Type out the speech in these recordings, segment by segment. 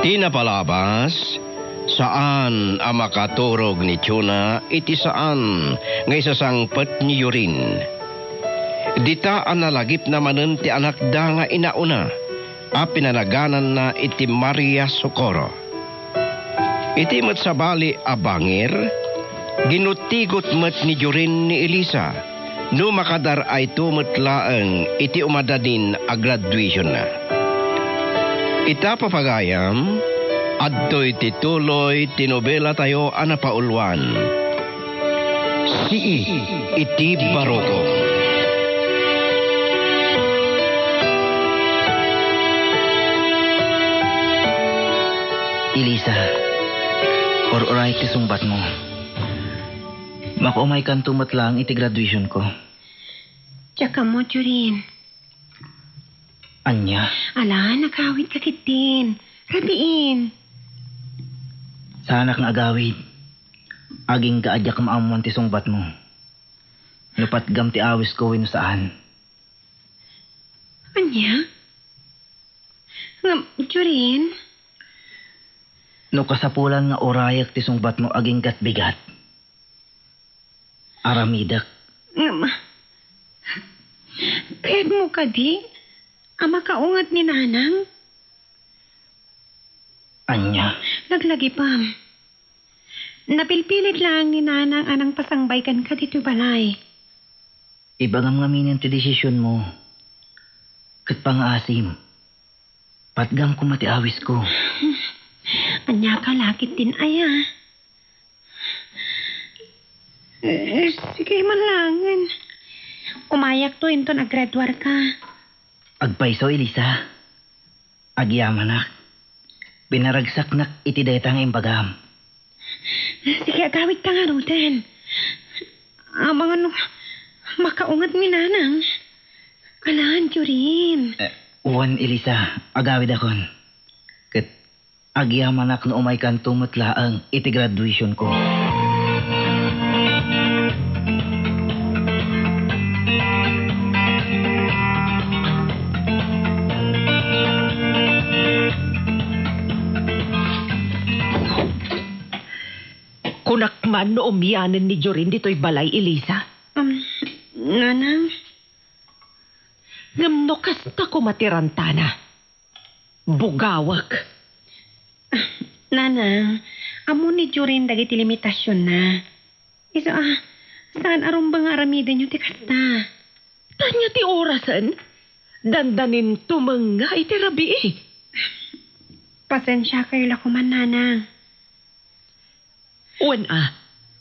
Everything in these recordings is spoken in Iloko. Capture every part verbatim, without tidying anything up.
Ti napalabas, saan a makaturog ni Chona iti saan nga isasangpet ni Jorin. Dita a nalagipna manen ti anakda nga inauna a pinanagananna iti Maria Socorro. Iti met sabali a bangir, ginutigot met ni Jorin ni Elisa no makadar-ayto met laeng iti umadadin a graduationna. Ita, papagayam, adtoy ti tuloy ti nobelatayo a napauluan, Sii iti Barukong. Elisa, ur-uray ti sungbatmo. Makaumaykanto met laeng iti graduationko. Diak ammo, Jorin. Ania? Ala, nagawidka ketdin. Rabiin. Saanak nga agawid. Agingga a diak maammuan ti sungbatmo. No patgam ti awisko wenno saan. Ania? Ngem, Jorin? No kasapulan nga urayek ti sungbatmo agingga't bigat, aramidek. Ngem, kayatmo kadi a makaunget ni Nanang? Ania? Laglagipem. Napilpilit laeng ni Nanang a nangpasangbay kenka ditoy balay. Ibagam ngaminen ti desisionmo. Ket pangaasim, patgam koma ti awisko. Ania ka la ketdin aya? Eh, sige man laengen. Umayakto inton agraduarka. Agpayso, Elisa. Agyamanak. Pinaragsaknak iti dayta nga imbagam. Sige, agawidka ngaruden. Amangan no makaunget ni Nanang. Alan, Jorin. Eh, wen, Elisa, agawidakon. Ket agyamanak no umaykanto met laeng iti graduationko. Kunak man no umianen ni Jorin ditoy balay, Elisa. Um, Nanang? Ngem no kasta koma ti rantana, bugawek. Ah, Nanang, ammo ni Jorin dagiti limitasionna. Isu a, saan a rumbeng nga aramidenyo ti kasta. Ania ti orasen? Dandanin tumengnga iti rabii. Pasensiakayo la koman, Nanang. Wen a,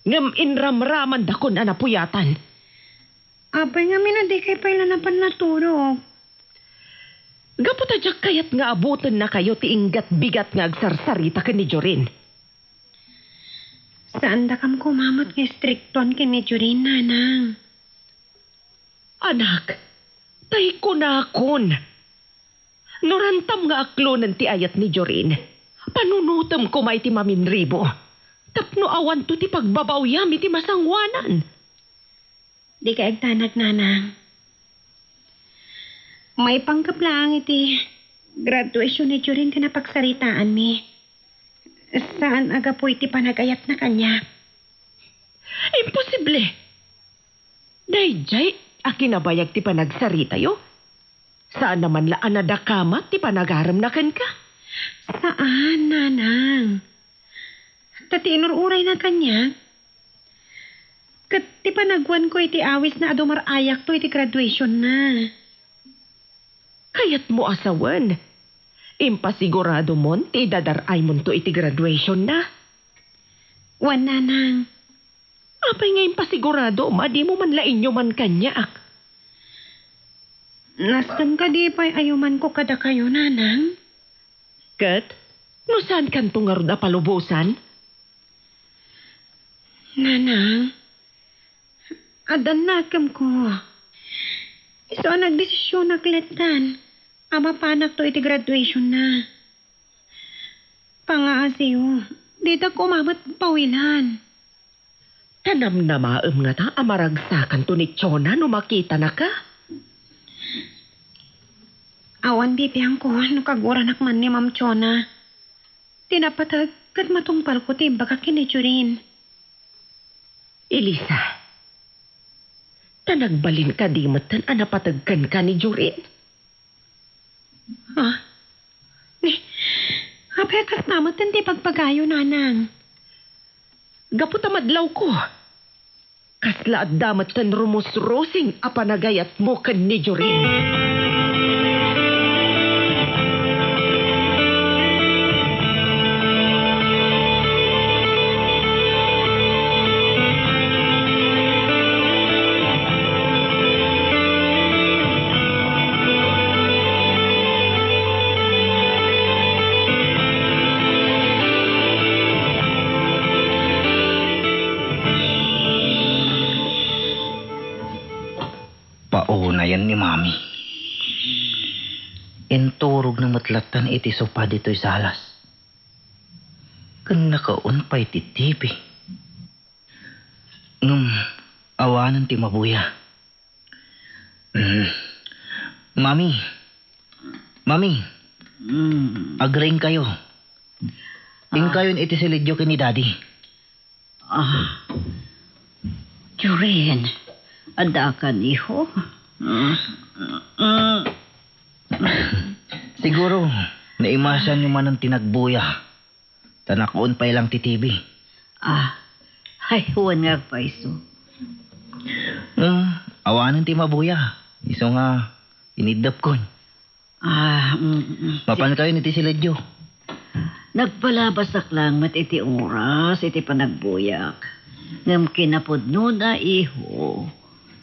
ngem inramramandakon a napuyatan. Apay ngamin a dikay pay la napan naturog? Gapu ta diak kayat nga abutennakayo ti ingga't bigat nga agsarsarita ken ni Jorin. Saandakam koma met nga istriktoan ken ni Jorin, Nanang. Anak, tay kunakon, no rantam nga aklonen ti ayat ni Jorin, panunotem koma iti maminribo tapno awanto ti pagbabawyam iti masangoanan. Dikay agdanag, Nanang. Maipanggep laeng iti graduation ni Jorin ti napagsaritaanmi. Saan a gapu iti panagayatna kaniak. Imposible! Daydiay a kinabayag ti panagsaritayo. Saan a man la a nadakamat ti panagaremna kenka. Saan, Nanang. Ta ti inur-urayna kaniak, ket ti panagwanko iti awisna a dumar-ayakto iti graduationna. Kayatmo a sawen, impasiguradomon ti idadar-aymonto iti graduationna? Wen, Nanang. Apay nga impasiguradom a dimo man la inyuman kaniak? Nasken kadi pay a yumanko kadakayo, Nanang? Ket no saankanto ngarud a palubosan? Nanang, adda nakemko. Isu a nagdesisionak lattan a mapanakto iti graduationna. Pangaasiyo, ditak koma met pawilan. Ta namnamaem ngata a maragsakanto ni Chona no makitanaka? Awan bibiangko no kaguranak man ni Ma'am Chona. Ti napateg ket matungpalko ti imbagak ken ni Jorin. Elisa, ta nagbalin kadi metten a napateg kenka ni Jorin? Ha? Ni, apay a kasta metten ti ibagbagayo, nanang? Gapu ta madlawko. Kasla adda metten rumusrusing a panagayatmo ken ni Jorin. Paunayen ni Mami. Inturogna met lattan iti sofa ditoy salas. Ken nakaon pay ti T V. Ngem awanen ti mabuya. Mm. Mami. Mami. Mm. Agriingkayo. Ah. Inkayon iti silidyo ken ni Daddy. Ah. Jorin, adda kan, iho? Mm, mm. Siguro, naimasianyo manen ti nagbuya. Ta nakaon pay lang ti T V. Ah, ay, wen nga agpayso. Hmm, awanen ti mabuya. Isu nga, iniddepkon. Ah, mm, mm. Mapankayon iti silidyo. Nagpalabasak lang met iti oras iti panagbuyak. Ngem kinapudnona, iho,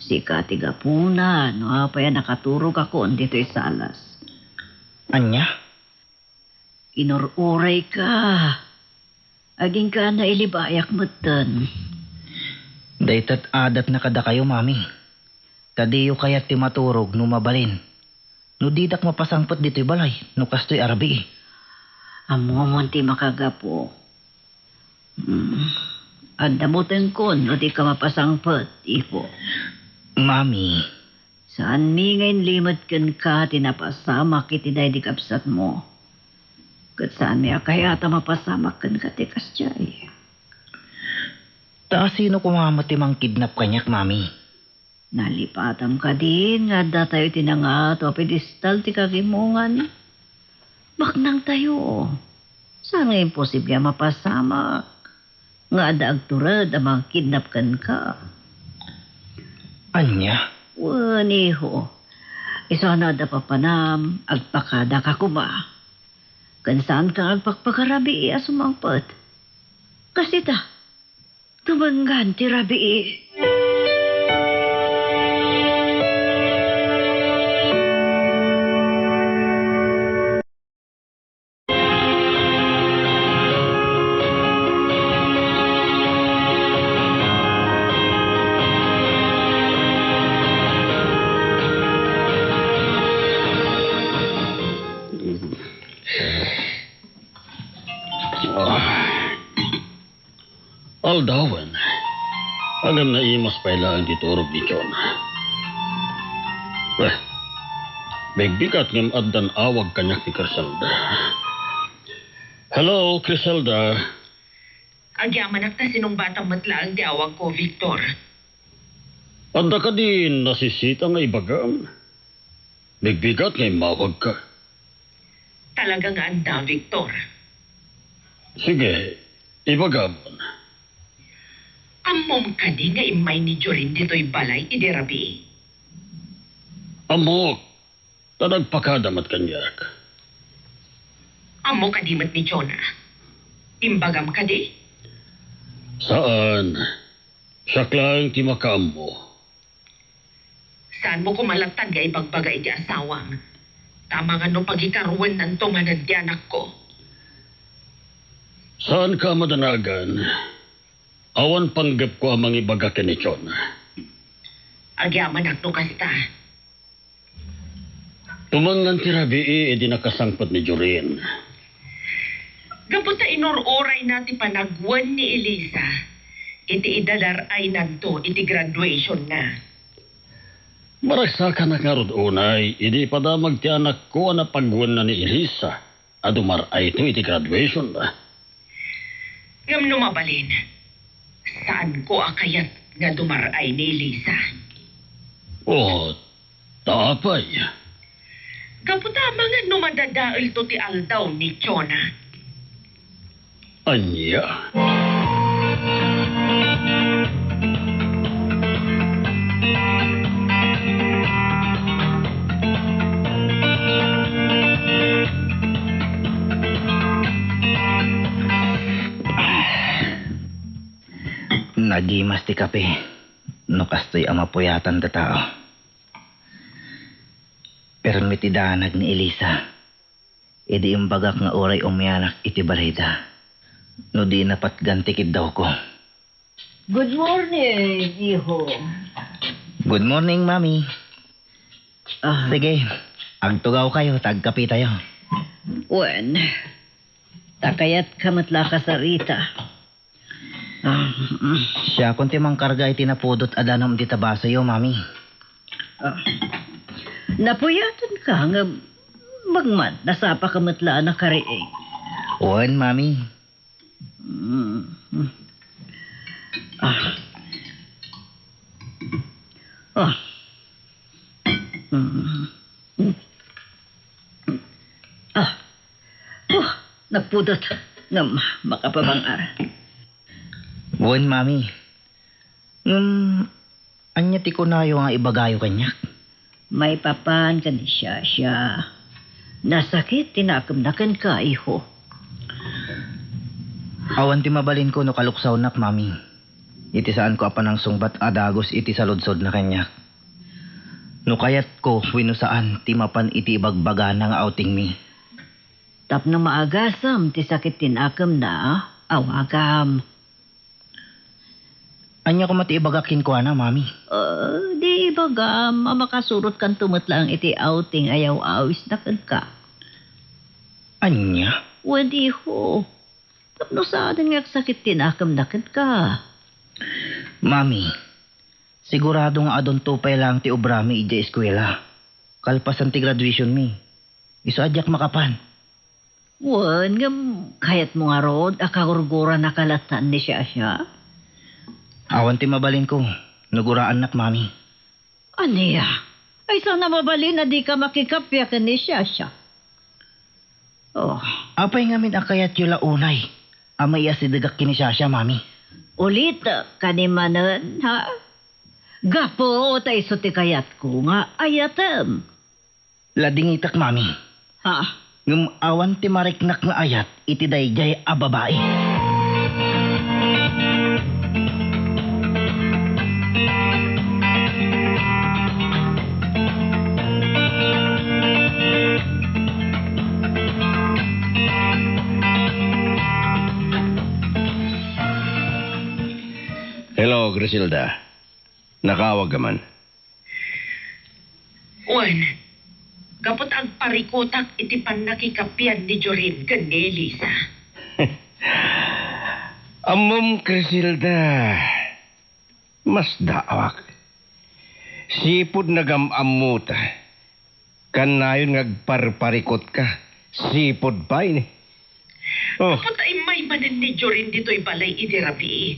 sika ti gapuna no apay a nakaturogakon ditoy salas. Ania? Inur-urayka. Agingga a nailibayak metten. Dayta adatna kadakayo, Mami. Ta diyo kayat ti maturog no mabalin. No didak mapasangpet ditoy balay, no kastoy a rabii. Ammom ti makagapu. Hmm. Adda butengkon no dika mapasangpet, iho. Mami. Saanmi nga inlimed kenka ti napasamak iti daydi kabsatmo. Ket saanmi a kayat a mapasamak kenka ti kasdiay. Ta asino koma met ti mangkidnap kaniak, Mami? Nalipatam kadin nga adda tayo iti nangato a pedestal ti kagimongan. Baknang tayo. Saan nga imposible a mapasamak nga adda agtured a mangkidnap kenka? Ania? Wen, iho. Isu a no adda papanam, agpakadaka koma. Ken saanka nga agpakpakarabii a sumangpet. Kas ita, tumenggan ti rabii. Ah. Aldawen, ngem naimas pay laeng ti turog ni Chona. Wen, bigbigat ngem addan awag kaniak ni Criselda. Hello, Criselda. Agyamanak ta sinungbatam met laeng ti awagko, Victor. Adda kadi nasisita nga ibagam? Bigbigat nga immawagka. Talaga nga adda, Victor. Sige, ibagam. Ammom kadi nga immay ni Jorin ditoy balay idi rabii? Ammok, ta nagpakada met kaniak. Ammo kadi met ni Jonah? Imbagam kadi? Saan. Siak laeng ti makaammo. Saanmo koma lattan nga ibagbaga iti asawam? Ta amangan no pagikaruennanto manen ti anakko. Saanka a madanagan. Awan panggepko a mangibaga ken ni Chona. Agyamanak no kasta. Tumangan ti rabii idi nakasangpet ni Jorin. Gapu ta inur-urayna ti panagwen ni Elisa iti idadar-aynanto iti graduationna. Maragsakanak ngarud unay idi ipadamag ti anakko a napagwenna ni Elisa a dumar-ayto iti graduationna. Ngem no mabalin, saanko a kayat nga dumar-ay ni Elisa. O, ta apay? Gapu ta amangan no madadaelto ti aldaw ni Jonah. Ania? Nagimas ti kape no kastoy a mapuyatan ta tao. Permi ti danag ni Elisa idi imbagak nga uray umianak iti balayda no dina patgan ti kiddawko. Good morning, iho. Good morning, Mami. Ah. Sige, agtugawkayo ta agkapetayo. Wen, ta kayatka met la a kasarita. Ah, mm. Siakon ti mangkarga iti napudot a danum dita basoyo, Mami. Ah. Napuyatanka nga magmad, nasapaka met la a nakariing. Wen, Mami. Mm. Ah. Ah. Mm. Ah. Huh, napudot. Ngem makapabang-ar. Wen, Mami. Ngem, ania ti kunayo nga ibagayo kaniak? Maipapan ken ni Shasha. Nasakit ti nakemna kenka, iho. Awan ti mabalinko no kaluksawnak, Mami. Iti saanko a panangsungbat a dagus iti saludsodna kaniak. No kayatko wenno saan ti mapan iti ibagbagana nga outingmi. Tapno maagasem ti sakit ti nakemna, awagam. Ania koma ti ibagak kenkuana, Mami? Ah, di ibagam a makasurotkanto met laeng iti outing a yaw-awisna kenka. Ania? Wen, iho. Tapno saanen nga agsakit ti nakemna kenka. Mami, sigurado nga adunto pay laeng ti obrami idiay eskuela. Kalpasan ti graduationmi. Isu a diak makapan. Wen, ngem kayatmo ngarud a kagurguranaka latta ni Shasha? Awan ti mabalinko no guraannak, Mami. Ania? Ay, saan a mabalin a dika makikappia ken ni Shasha? Oh. Apay ngamin a kayatyo la unay a maiasidegak ken ni Shasha, Mami? Ulitek kanimanen, ha? Gapu ta isu ti kayatko nga ayatem. Ladingitek, Mami. Ha? Ngem awan ti mariknak nga ayat iti daydiay a babai. Hello, Griselda. Nakawag ka man? Wen, gapu ta agparikutak iti pannakikapian ni Jorin ken ni Elisa. Ammom, Criselda, masdaawak. Sipud nagam-ammota, kanayon nga agparparikutka, sipud pay ni. Oh. Apo ta immay manen ni Jorin ditoy balay idi rabii.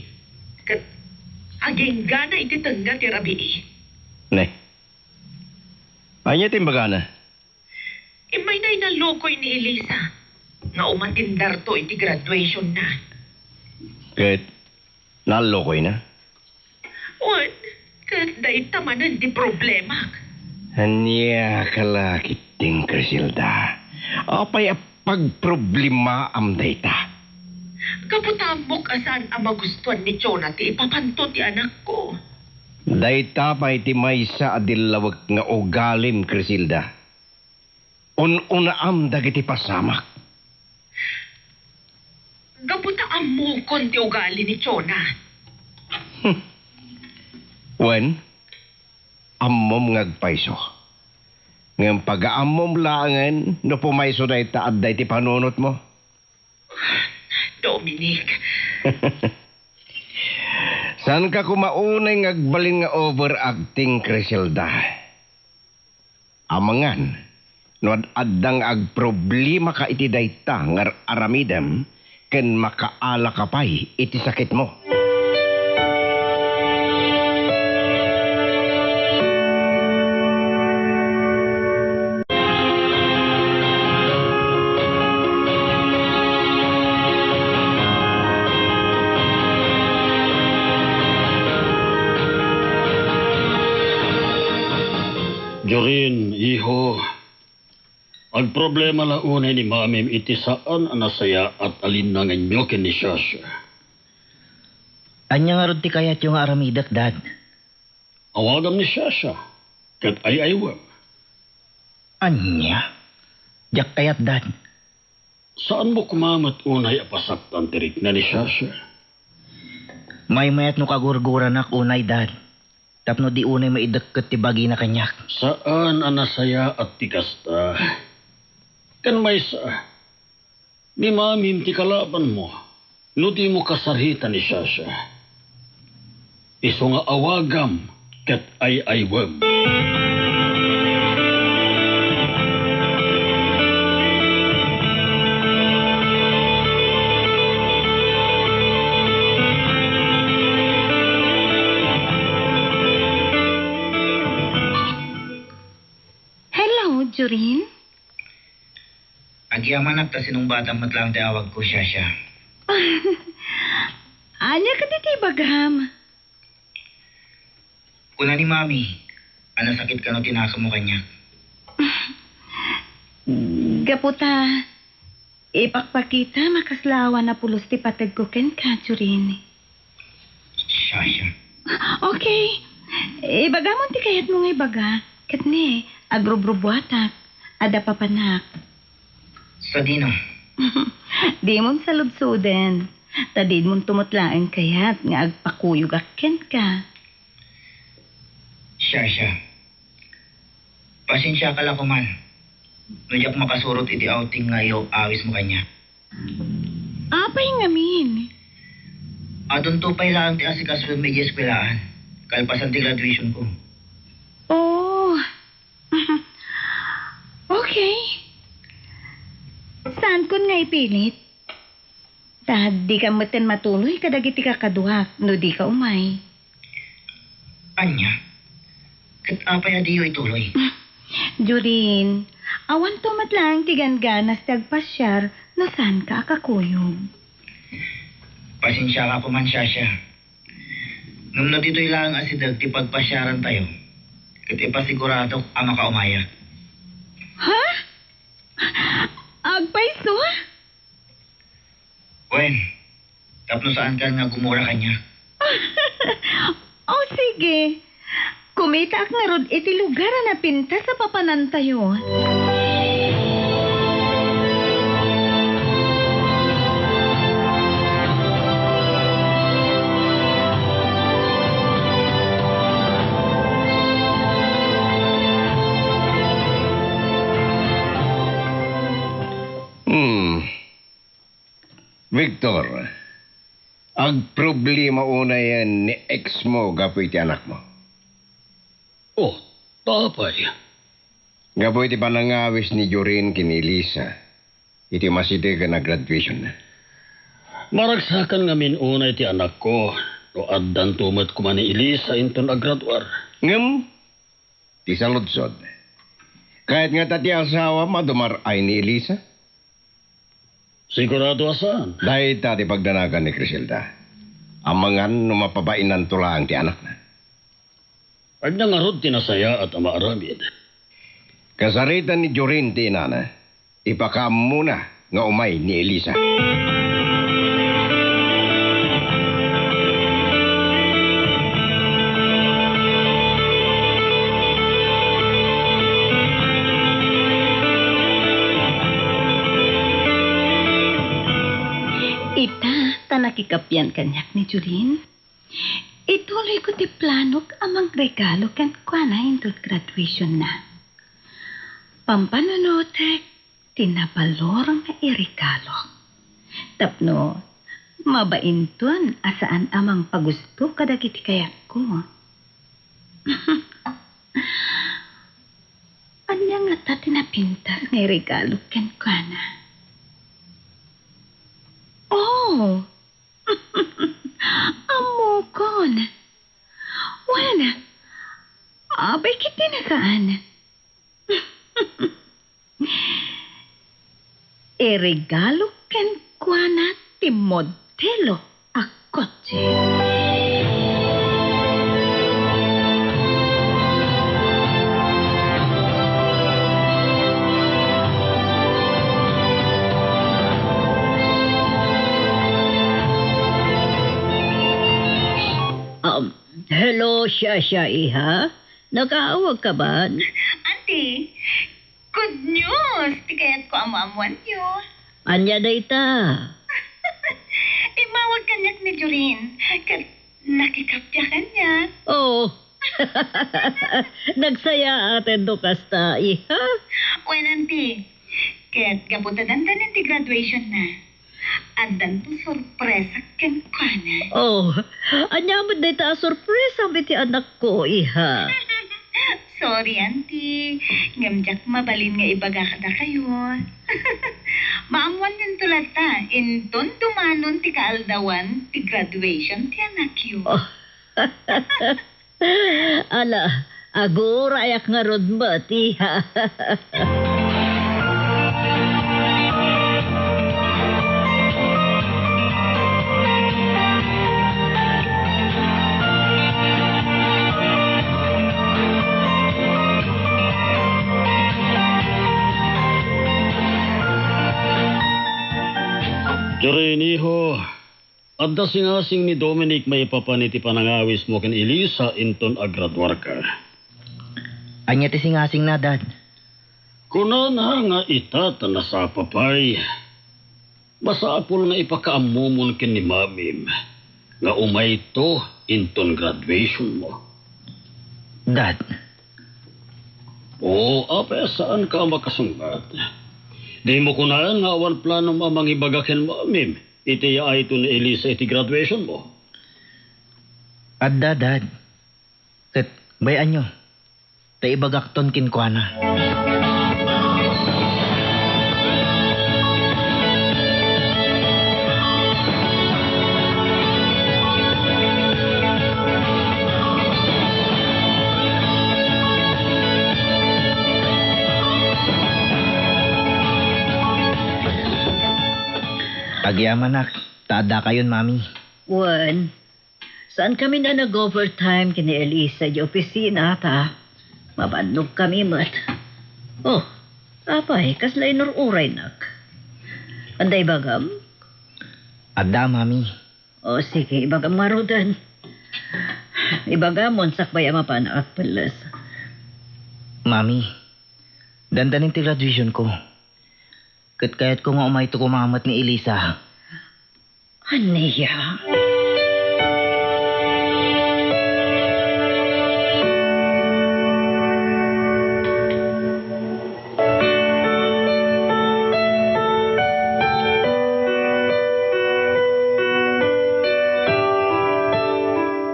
Ket aginggana iti tengnga ti rabii. Ne. Ania ti imbagana? Immay nallukoy ni Elisa nga umatendarto iti graduationna. Ket nallukoyna? Wen, ket dayta manen ti problemak. Ania ka la ketdin, Criselda? Apay a pagproblemaam dayta? Gapu ta ammok a saan a magustuan ni Jonah ti ipapanto ti anakko. Dayta pay ti maysa a dillawek nga ugalim, Criselda. Un-unaam dagiti pasamak. Gapu ta ammokon ti ugali ni Jonah. Hmm. Wen, ammom nga agpayso. Ngem pagaammom laengen no pumayso dayta adda iti panunotmo. Dominic. Saanka koma unay nga agbalin nga overacting, Criselda. Amangan, no ad-adda nga agproblemaka iti dayta nga ar-aramidem, ken makaalaka pay iti sakitmo. Jorin, iho, agproblema la unay ni Mamim iti saan a nasayaat a linnanganyo ken ni Shasha. Ania ngarud ti kayatyo nga aramidek, Dad? Awagam ni Shasha, ket ay-aywem. Ania? Diak kayat, Dad. Saanmo koma met unay a pasaktan ti rikna ni Shasha? Maymayat no kagurguranak unay, Dad. Tapno di unay maidekket ti bagina kaniak. Saan a nasayaat ti kasta. Ken maysa, ni Mamim ti kalabanmo no dimo kasarita ni Shasha. Isu nga awagam ket ay-aywem. Hello, Jorin. Agyamanak ta sinungbatam met laeng ti awagko, Shasha. Ania kadi ti ibagam? Kuna ni Mami a nasakit kano ti nakemmo kaniak. Gapu ta ipakpakita a kasla awan a pulos ti pategko kenka, Jorin. Shasha. Okay. Ibagamon ti kayatmo nga ibaga. Ket ne, agrubrubuatak. Adda papanak. Sadino? Dimon saludsoden. Ta dimon met laeng kayat nga agpakuyogak kenka. Shasha. Pasensiaka la koman no diak makasurot iti outing nga iyaw-awismo kaniak. Apay ngamin? Adunto pay laeng ti asikasoem idiay eskuelaan, kalpasan ti graduationko. Oh. Okay. Saankon nga ipilit? Ta dika metten matuloy kadagiti kakaduak no dika umay. Ania? Ket apay a diyo ituloy? Jorin, awanto met laeng ti gangganas ti agpasiar no saanka a kakuyog. Pasensiaka koman, Shasha. Ngem no ditoy laeng asideg ti pagpasiarantayo, ket ipasiguradok a makaumayak. Ha? Agpayso? Wen, tapno saankan nga gumura kaniak. O sige, kumitaak ngarud iti lugar a napintas a papanantayo. Hmm. Victor, agproblema unay ni ex mo gapu iti anakmo? Oh, apay? Gapu iti panangawis ni Jorin ken ni Elisa iti masidegen a graduationna. Maragsakan ngamin unay ti anakko no addanto met koma ni Elisa inton agraduar. Ngem, ti saludsod, kayat ngata ti asawam a dumar-ay ni Elisa? Sigurado a saan. Dayta ti pagdanagan ni Criselda. Amangan no mapabainanto laeng ti anakna. Ania ngarud ti nasayaat a maaramid? Kasaritan ni Jorin ti inana. Ipakaammona nga umay ni Elisa. Ita, ta nakikapian kaniak ni Jorin. Ituloyko ti planok a mangregalo kenkuana inton graduationna. Pampanunotek ti nabalor nga iregalok. Tapno mabainton a saan a mangpagusto kadagiti kayatko. Ania ngata ti napintas nga iregalok kenkuana? Ammokon. Wen, apay ketdi nagaan. Iregalok kenkuana ti modelo a kotse. Um, hello, Shasha, iha. Nakaawag ka man? Auntie, good news! Ti kayatko a maammoanyo. Ania dayta? Immawag kaniak ni Jorin, ket nakikappia kaniak. Oh. Nagsayaaten no kasta, iha? Wen, Auntie. Ket gapu ta dandanen ti graduation na, addanto sorpresa kenkuana. Oh, ania met dayta a sorpresa iti anakko, iha? Sorry, Auntie. Ngem diak mabalin nga ibaga kadakayo. Maammoanyonto latta, inton dumanon ti kaaldawan ti graduation ti anakyo. Oh. Ala, agurayak ngarud met, iha. Jorin, iho, adda singasing ni Dominic maipapan iti panangawismo ken Elisa inton agraduarka. Ania ti singasingna, Dad? Kunana nga ita ta nasapa pay, masapul nga ipakaammomon ken ni Mamim nga umayto inton graduationmo. Dad. Oo, apay a saanka a makasungbat? Dimo kunaen nga awan planom a mangibaga ken Mamim iti yaayto ni Elisa iti graduationmo? Adda, Dad. Ket bay-anyo, ta ibagakton kenkuana. Agyamanak, ta addakayon, Mami. Wen, saan kami a nag-overtime ken ni Elisa iti opisina, ta mabannog kami met. Oh, apay, kasla inur-uraynak? Adda ibagam? Adda, Mami. Oh, sige, ibagam ngaruden. Ibagam no sakbay a mapan a agpelles. Mami, dandanen ti graduationko. Ket kayatko nga umayto koma met ni Elisa. Ania?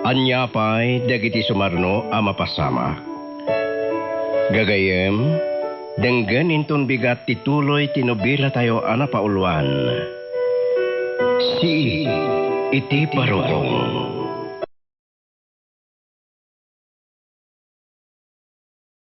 Ania pay dagiti sumarno a mapasamak? Gagayyem, denggen inton bigat ti tuloy ti nobelatayo a napauluan, Sii iti Barukong.